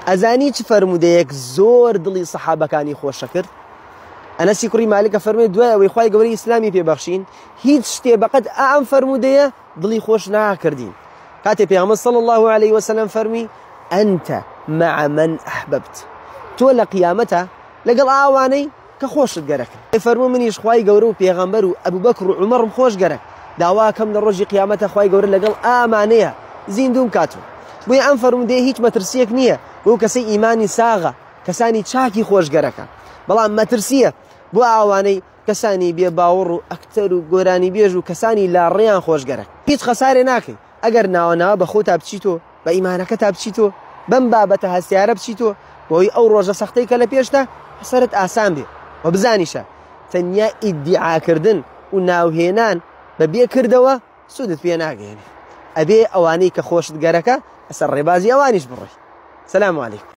ئەزانی چ فەرموودەیەک زۆر دڵی سەحابەکانی خۆشەکرد؟ ئەنەسی کوڕی مالک ئەفەرموێ دوای ئەوەی خوای گەورە ئیسلامی پێ بەخشین هیچ شتێ بەقەد ئەم فەرموودەیە دڵی خۆش ناکردین. کاتێ پێغەمبەر صلی الله علیه وسلم فەرمی أنت مع من أحببت، تۆ لە قیامەتە لەگەڵ ئاوانەی کە خۆشت گەرەکن. فەرموو منیش خوای گەورە و پێغەمبەر و ئەبوبەکر و عومەڕم خۆش گەرەک، داواکەم لە ڕۆژی قیامەتە خوای گەورە لەگەڵ ئامانەیە زیندووم کاتەوە. بۆیە ئەم فەرموودەیە هیچ مەترسییەک نییە بۆ کەسەی ئیمانی ساغە، کەسانی چاکی خۆش گەرەکە، بەڵام مەترسییە بۆ ئاوانەی کەسانی بێ باوەڕ و ئەکتەر و گۆرانیبێژ و کەسانی لاڕێیان خۆش گەرەک. هیچ خەسارێ ناکەی ئەگەر ناوە ناوە بە خۆتا بچیتۆ، بە ئیمانەکەتا بچیتۆ، بەم بابەتە هەستیارە بچیتۆ، بۆی ئەو ڕۆژە سەختەی کە لە پێشتە سەرت ئاسان بێ. وە بزانیشە تەنیا ئیدیعاکردن و ناوهێنان بە بێ کردەوە سوودت پێ ناگەیەنێ. ئەبێ ئەوانەی کە خۆشت گەرەکە لەسەر ڕێبازی ئەوانیش بڕۆی. سلام علیکم.